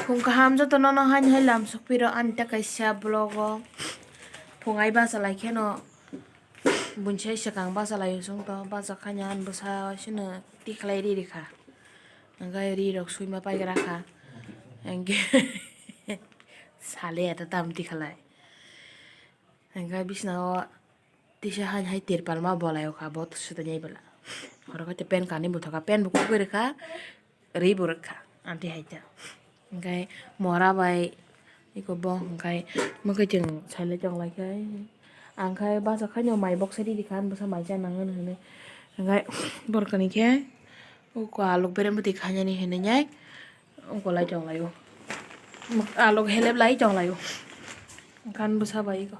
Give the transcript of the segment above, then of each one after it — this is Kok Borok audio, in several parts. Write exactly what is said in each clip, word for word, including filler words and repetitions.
Phung kaham joto nono haini hai lam sokphi rw ani ta kaisa vlog o. Phung ai bacha lai kheno buini sai swkang bacha lai o chwng to, bacha khaina ani bwsa sino tikhlai ri rikha. Hwnkhe ri rok swima paigra kha. Hwnkhe sale ata tam tikhlai. Hwnkhe bisna o tisa hai hai tirpal ma bolai o kha, bo swtanya bwla. Oro khe pen kanwi bwthoka, pen bo kukui rwkha, ri bo rwkha, anti hai ta. Hwnkhe mora bai iko bo hwnkhe mwkhwtwng sailai tong lai khe. Ang khe bacha khaino mai boksa ri rikha, ani bwsa mai cha nang hwnwi. Hwnkhe borokni khe uko alok berem bwtwi khainani hinwi nai uko lai tong lai o. Alok helep lai tong lai o. Hwnkhe ani bwsa bai iko.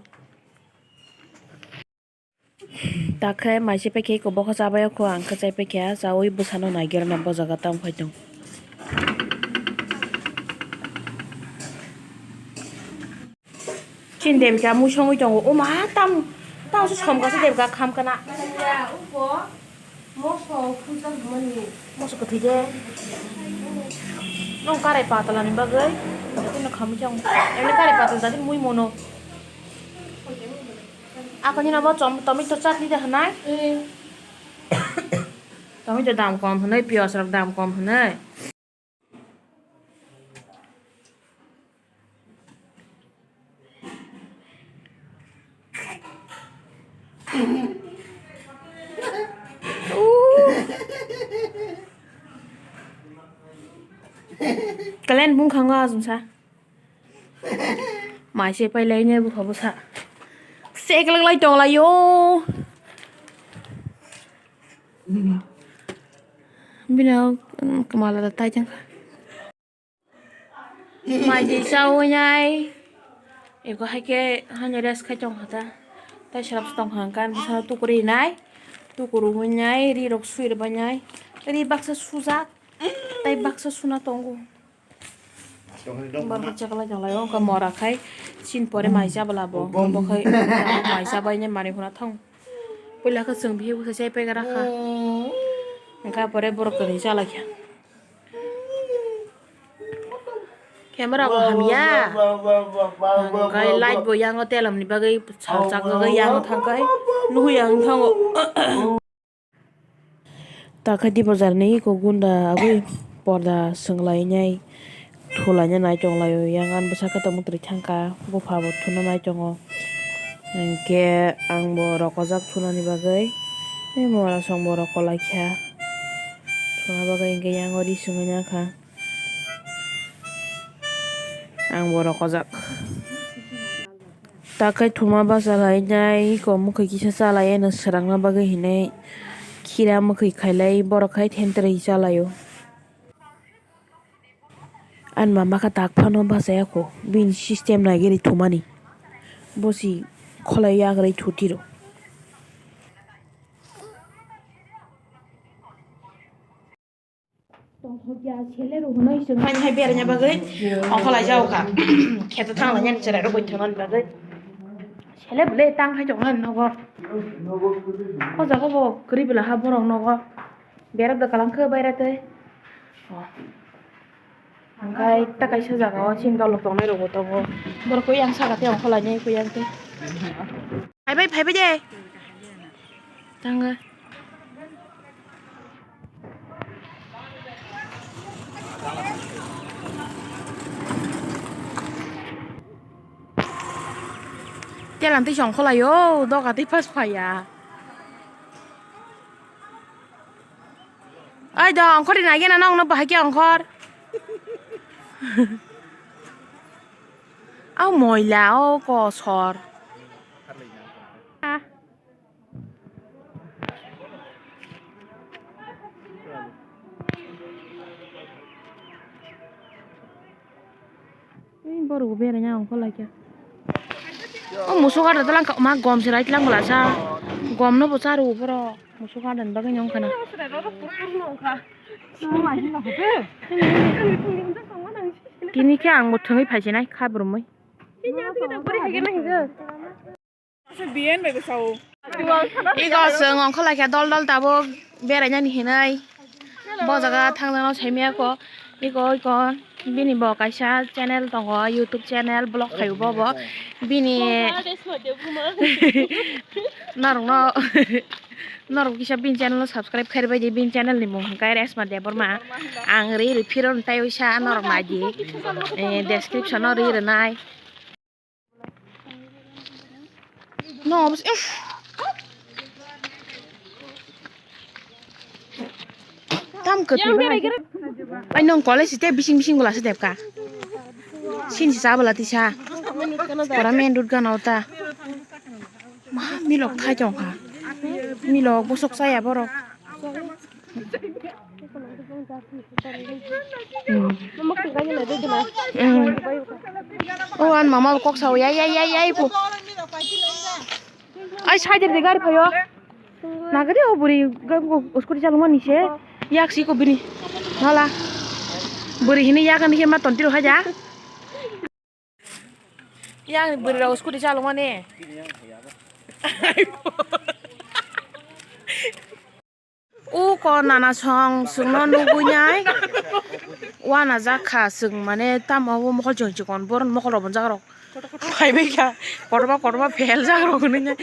Takhe maise paikhe eko bokha chabai o kho, ang khe chai paikha, chaui bwsano naigerna bo jaga tamo khai tong. Chini Devika mui songwi tongo, o ma tam, tam se som kaisa Devika kham kana. Moso kwthwi de. Nong karai patalani bagwi, tino khamwi tong. Emni karai patal jadi mui mono. Akoni nabo chom-, tomato chutney de hwnai. Tomato dam kom hwnwi, piyaj rok dam kom hwnwi. Kalen bungkhango asongsa. Maise pailai ne bukha bwsa. Seklak lai tong lai o. Bini o, um, kwmala da tai jang. Maise chawi nai. Eko hai khe hani rest khai tong kha ta. Tai srap tong kha kan bwsa tukuri nai. Tukuru nai ri rok sui rwbai nai. Ri baksa sujak. Tai baksa suna tongo. Borok chakla chakla o wngkha mora khai chin pore mai chabla bo. Bo khai mai chabai ne manwi hwnna thang. Puila khe chwng bihik bwsa chai pegara kha. Wngkha pore borok kwrwi chalai kha. Camera bo hamya. Wngkha light bo yango telam ni bagwi sal chakgwi yango thangkhe. Nuhwi ang thango. Takhaidi bazar ni eko gunda agwi porda swnglainai thulaina nai tonglaio, yang ani bwsakhe tongmwtwrwi thangkha, bupha bo thuna nai tongo. Hinkhe ang bo rokojak thunani bagwi tei mora song bo rokolaikha, thuna bagwi hinkhe yang o ri swngwi nangkha. Ang bo rokojak. Takhai thuma bacha lai nai, eko mwkhwi kisa cha lai, ano swrangna bagwi hinwi khira mwkhwi khailai, borok khai thentrwi chalaio. Ani mama khe tak phano bachaya kho, bini system naigwi ri thumani. Bosi kholai yagrwi thutiro. Tongthokya sele rw hwnwi chwng haini hai beraina bagwi ongkhorlai jao kha. Kheto thanglainani chwrairok bai thangna bagwi. Sele bwle tang hai tongnani nogo. O jaga bo kwrwi bwla ha borok nogo. Berap da kalang khe baira tei. Hwnkhe ta kaisa jaga o chini dolok tongnai rok bo tongo. Borok koi yang saka tei ongkhorlainai koi yang tei. Phaibai phaibai de. Tanga. Telam tei songkholai o doga tei pas phaiya. Ai da ongkhor ina gena nong no bahai khe ongkhor. Au moila o kosor. Ei borok bo beraina ongkhorlaikha. O musuk ada tlang ma gom se rai tlang bwlasa. Gom no bo cha rw borok. Musuk ada ni bagwi ongkha na. Tini khe ang bo thwngwi phaisinai kha brumwi. Ego chwng ongkhorlaikha dol dol tabuk berainani hinwi. Bo jaga thangjakno saimaya kho. Ego ego Bini bo kaisa channel tongo, YouTube channel, vlog khaio bo bo. Bini norokno, norok kisa bini channel no subscribe khairbai di, bini channel ni mung hwnkhe Reshma Debbarma. Ang ri ri phiro tei uisa norok nai di. Eh, description o ri rwnai. No, bus, uff. Tam kwtwi bai. Ai, nong college te bising bising bwla se depka. Sin si sabala tisa. Pora main road gana ota. Ma, milok thai tong kha. Milok bosok saya borok. Hmm. Hmm. O an mama kok sao, yai, yai, yai, yai, pu. Ai, side de gari phaio. Nagari o buri, ga-, go, scooty chalungmani se. Yak si ko bini. Hala. Buri hini yak ani ke ma tontiro haja. Yang bwrwi rok scooty chalokmani. O ko nana song chwngno nugwi nai. Wana jak kha chwng mane tamo o mokol chwng chikon borok mokol rok bonjak rok. Phaibai kha kotorma kotorma phel jak rok hinwi nai.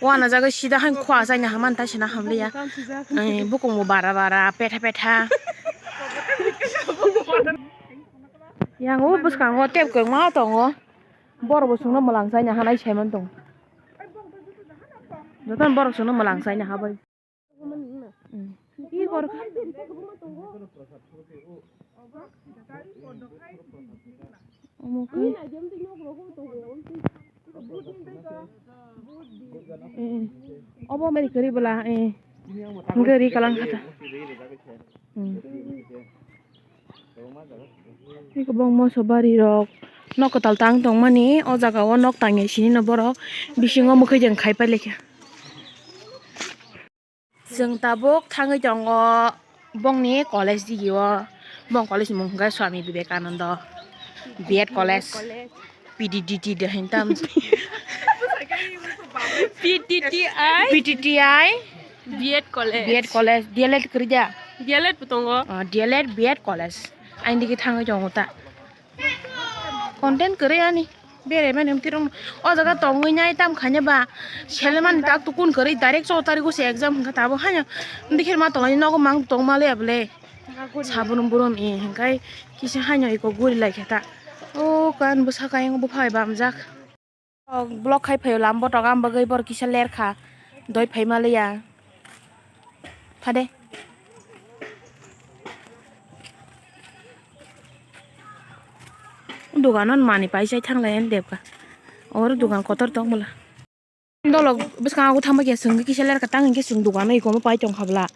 Wana jagwi sida haino khua chaina hamani ta sina hamliya. Bukung bo bara bara petha petha. Yang o bwskango tep kwbangma tongo. Borok bo chwngno mwlang chaina hanai saiman tongo. Jotono borok chwngno mwlang chaina habai. Omo khe. Eh, obo mari kwrwi bwla, eh. Hwnkhe ri kalang kha ta. Hmm. Eko bw moso bari rok nok kwtal tang tongmani o jaga o nok tangya sini no borok bisingo mwkhwtwng khai pailai kha. Chwng tabuk thangwi tongo bongni college digi o. Bong college ni mung hwnkhe Swami Vivekananda B Ed college. P D D T de hin tam. P T T I. P T T I. B Ed college. B Ed college. D L Ed kwrwi da? D L Ed bo tongo. Ah, D L Ed, B Ed college. Aini digi thangwi tongo ta. Content kwrwi ani. Bere mani mtwi rok o jaga tongwi nai tam khaina ba. Selemani tak tukun kwrwi direct chou tarigo se exam hwnkha tabo haino. Dikhe ma tonglaini nogo mang tongma le abole. Sabrum brum e hwnkhe kisa haino eko guri lai khe ta. O kan bwsa kayang bupha bai bamjak. Block khai phaio lam botok am bagwi borok kisa ler kha. Doi phai ma liya. Phade. Dogano mani pai sai thang lai ani debka. Oro dogan kotor tong bwla. Dolok bwskango thangma khe chwng kisa ler kha tang hinkhe chwng dogano ikomo pai tong kha bwla.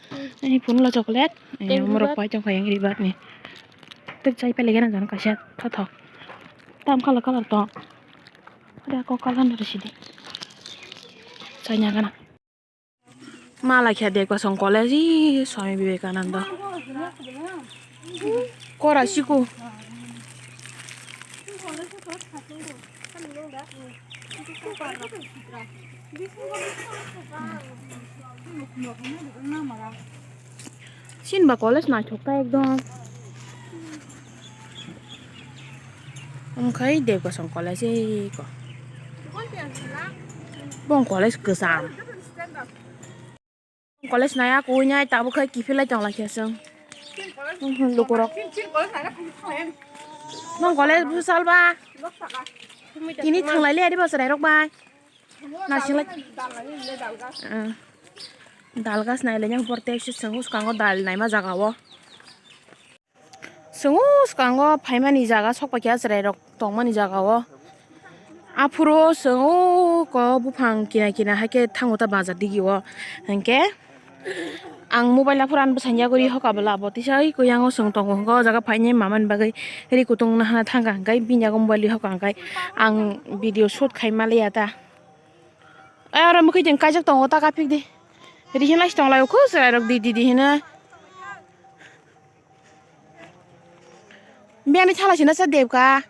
Ani phunukla chocolate, eh, Angry morok Bird. Pai tong kha Angry Bird ni. Tei chai pele gana jana kaisa thothok. Tam color color tong. Ore ako color no rwsidi. Chaina gana. Mala khe dek basong college, ih, Swami Vivekananda. Kora siku. Sinba college naithok ta ekdom. Wngkha Debgasong college eko. Bong college kwcham. College naya kuinai tabuk khai kiphilai tonglaikha chwng. Lukurok. Nong college bwsalba. Tini thanglaile ari bwswrairok bai. Nasinglai. Dal gas nailai yang porte se chwng uskango dal naima jaga o. Chwng o swkango phaimani jaga, sok paikha chwrairok tongmani jaga o. Aphuru chwng o ko buphang kina kina hai khe thango ta bazar digi o. Hinkhe ang mobile aphuru ani bwsani yago ri hoka bwla bo tisa oi khe yang o chwng tongo, hinkhe o jaga phainai mamani bagwi ri kutung nahana thangkha, hinkhe bini yago mobile ri hoka, hinkhe ang video shoot khai maliya ta. Ai oro mwkhwtwng kaijak tongo ta kaphik di. Ri hinlai tong lai o khu chwrairok di di di hino. Biyani thala sina se debka.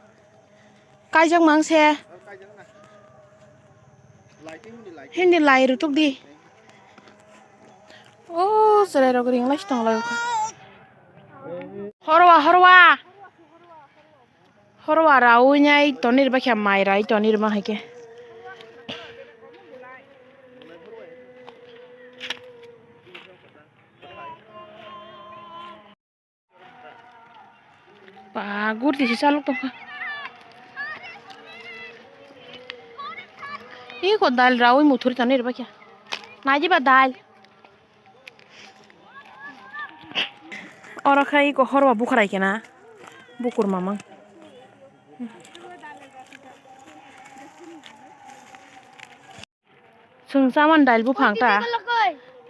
Kaijak mang se. Hindi lai rutuk di. O chwrairok ringlai tong lai. Horwa, horwa. Horwa raui nai tonir bakhe mai rai tonir ma hai khe. Ba gurti si saluk tongkha. Iko dal raui muthuri tonir bakhe. Naji ba dal. Oro khai iko horwa bukhrai kena. Bukur mamang. Chwng chamani dal buphang ta.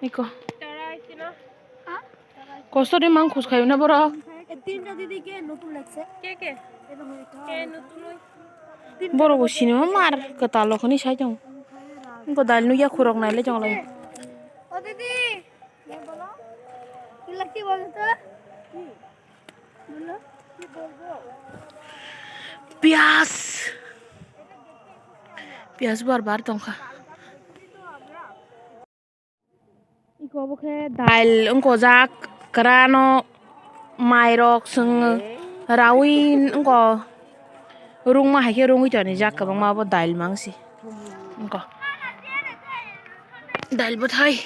Iko. Kosto de mang khus khayo na borok. Borok bo sinima mar kwtal rok hwnwi sai tongo. Iko dal nugya khurok nailai tonglai. Piyas. Piyas bar bar tongkha. Iko bo khe dal wngkojak kwrano mairok chwng raui wngko rungma hai khe rungwi tonijak kwbangma bo dal mangsi wngko dal bwthai.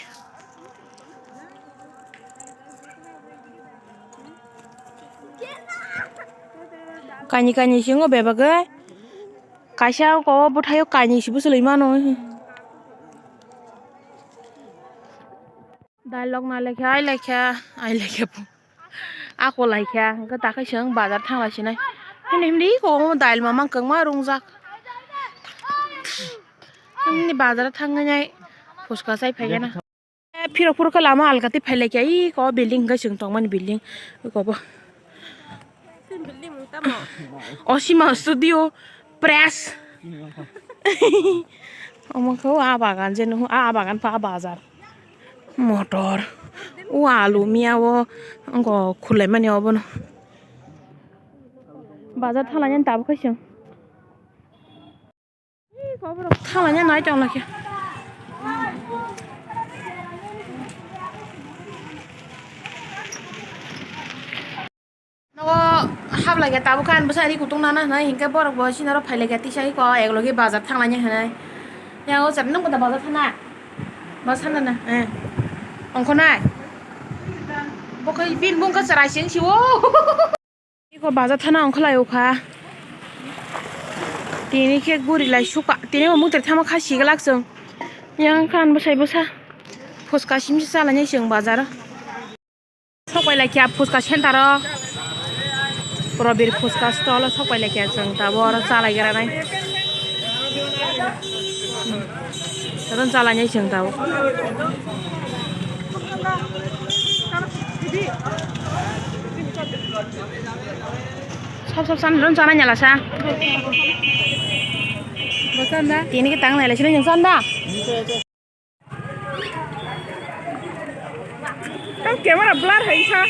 Kaini kaini singo bebak gwi kaisa o bwthaio kaini se bwswlwi mano. Dal lok na lekha ai lekha ai lekha po ako laikha hwnkhe takhai chwng bazar thangla sinai himdi himdi ko dal mamang kwbangma rungjak himni bazar thangwi nai phuska chai phaikhe na. Phirok phuru khe lama algati phailaikha, iko building hwnkhe chwng tongmani building, iko bo. Osima Studio Press. Omo khe o a bagan je nukho, a bagan pha bazar. Motor. O alu miya o wngkho khulaimani obono. Bazar thanglainani tabukhe chwng. Thalanya nai tong lakhe. Nogo hablai khe tabuk khe ani bwsa ri kutung nana hinai hinkhe borok bo sinaro phailai khe tisa iko eklogi bazar thanglanya hinai. Yang o chwrai nung koda bazar thana? Bazar thana na? Eh. Ongkho nai? Bo khe bini bung khe chwrai sing si o. Iko bazar thana ongkhlai o kha. Tini khe guri lai suka. Tini bo muitre thama kha siglak chwng. Yang khan bwsai bwsa. Phuska simsa chalani chwng bazar o. Sok pai lai kha phuska center o. Probir phuska stall o sok pai lai kha chwng tabuk oro chalai gra nai. Ron chalai nai chwng tabuk. Sab sab san ron chana nyala sa. Tini ke tang nai la sini yang san da. Tang camera blur hai sa.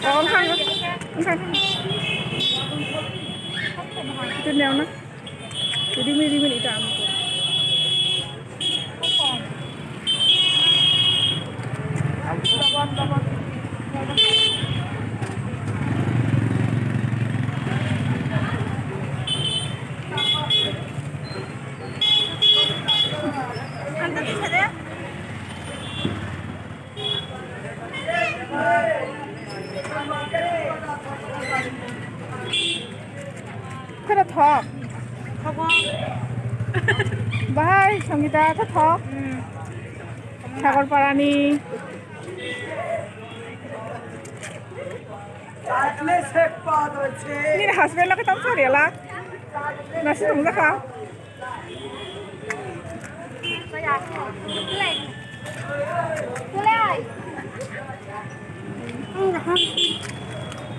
Oh, hang. Hang. Itu ni ana. Rimi rimi ni ta am ko. Kheno thok. Bahai Sangita khe thok. Sagorparani. Nini husband no khe tamo sa rela. Nasi tong jakha.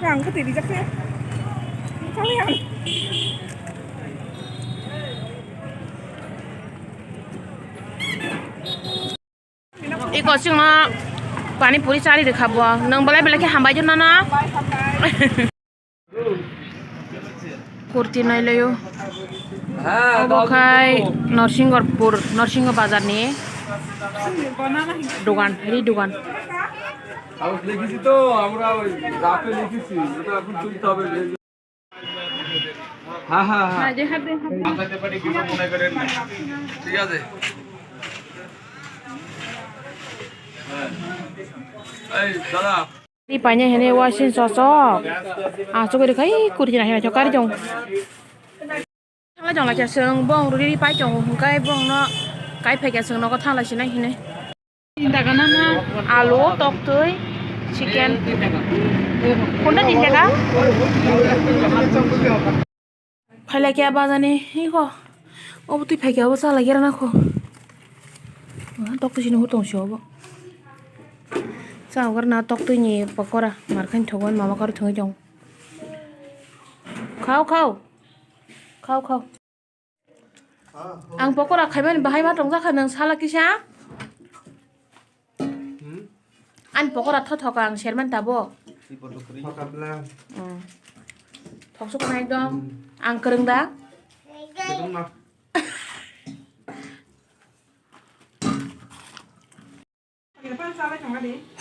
Ang kati di jakse. Kali ang. Iko chwngno pani puri chari rwkha bo. Nwng belai belai khe hambai jwnano. Kurti nailaio. Obo khai Norsingorpur, Norsingho bazarni dogan, ri dogan. কাগজ লিখেছি তো, আমরা ওই রাতে লিখেছি, ওটা এখন তুলতে হবে। হ্যাঁ, হ্যাঁ, হ্যাঁ। ঠিক আছে। এই, দাদা। Ri paina hene wasin sosok. Asuk ri khai kurjina hene chokari jong. Thangla jong la cha sung bong ruri ri pai chong hung kai bong no kai phai cha sung no ko thangla sinai hene. Alu, toktwi, chicken. Kunda tin taka? Phailai khe bazani hiko. Obo twi phaikhe obo chalai khe rana kho. Toktwi sini hutong si obo. Chao garna toktwi ni pokora markhain thogon mama kar thungwi tong. Khao khao. Khao khao. Ang pokora khaimani bahai ma tongjakha nwng sala kisa? Ani pokora thothok ang serman tabo. Thokabla. Thoksuk na ekdom. Ang kwrwng da.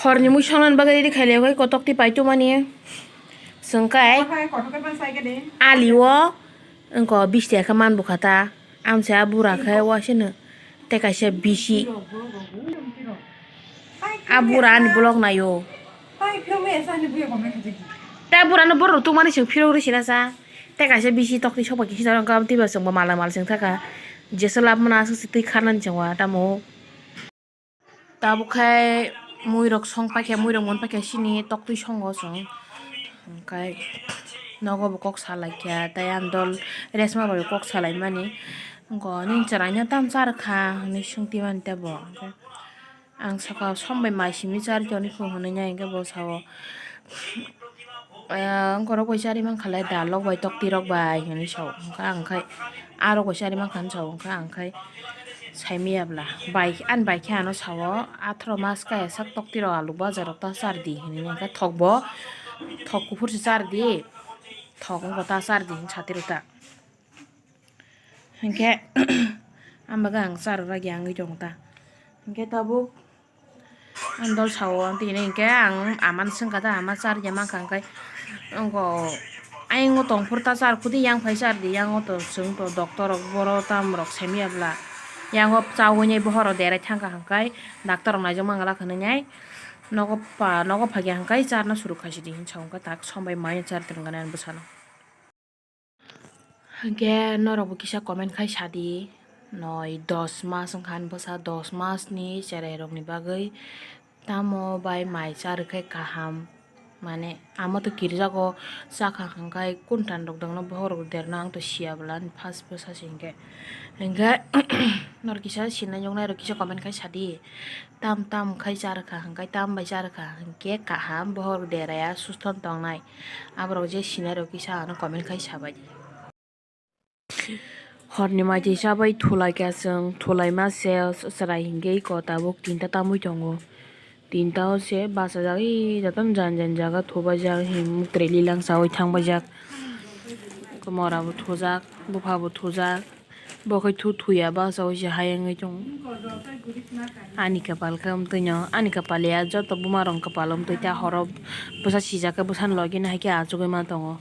Horni mui songna bagwi ready khailaiwi kotok twi pai tongmani. Chwng kai ali o wngkha bish taka khe man bukha ta. Amsa a bura khe wasino tei kaisa bisi. A bura ani vlog naio. Tei a bura no borok tongmani chwng phirogwi sina sa. Tei kaisa bisi tok twi sok bai kisa jora wngkha tei bo chwng bo mala mal chwng thaka. Jesa lab mano aswk se twi kharnani chwng wa tamo. Tabuk khe muirok song paikha, muirok mon paikha sini toktwi songo chwng. Hwnkhe nogo bo kok salaikha, tei ani dol resma bai kok salaimani. Wngkha nini chwraino tamo charwkha hinwi swngtwi mani tei bo. Ang saka som bai mai simi charwkha hwnwi kho hwnwi nai hwnkhe bo sao. Wngkorok bai chari mankha le dalrok bai toktwirok bai hinwi sao. Hwnkhe ang khai arok bai chari mankha hinwi sao. Hwnkhe ang khai saimaya bwla bai ani bai khe ano sao atharo mas kaya sak toktwirok alu bajarrok ta chardi hinwi hwnkhe thokbo thok kuphur se chardi thok wngkha ta chardi hinwi satirok ta. Hinkhe ambaga ang charwragya wngwi tongo ta. Hinkhe tabuk ang dol sao tini hinkhe ang amano swngkha ta ama charwya mankha hinkhe wngkha ayang o tongphuru ta charkhudi yang phai chardi yang o to chwng to doctor rok boro tam rok saimaya bwla yang o chawi nai bohor rok derai thangkha hinkhe doctor rok naijak mangala hinwi nai nogo pa nogo phagya hinkhe charna suru khaisidi hinwi sao hinkhe tak som bai mai charwtwrwngkha ani bwsano. Hwnkhe norokbo kisa comment khai sadi, noi dos mas wngkha ani bwsa, dos mas ni cherai rokni bagwi tamo bai mai cha rwkhe kaham, mane amo to kirijago chakha hwnkhe kuntan rok dwngno bohrok derno ang to siya bwla ani first bwsa se hinkhe, hinkhe norok kisa sinai nuknai rok kisa comment khai sadi. Tam tam khai charwkha hwnkhe tam bai charwkha hwnkhe kaham bohrok deraya susto tongnai. Aborok je sinai rok kisa ano comment khai sabaidi. Horni maitwi chabai thulaikha chwng, thulaima se chwrai hwnkhe eko tabuk tinta tamwi tongo. Tinta o se bachajak, ee, jotono jan jan jaga thubaijak, himuk twrwi lilang chawi thangbaijak. Mora bo thujak, bupha bo thujak. Bo khe thu thuya bachao se hayungwi tongo. Ani kwpal khe amtwino, ani kwpal ya joto buma rok kwpal amtwi ta horo bwsa sijak khe bwsani logi no hai khe achugwi ma tongo.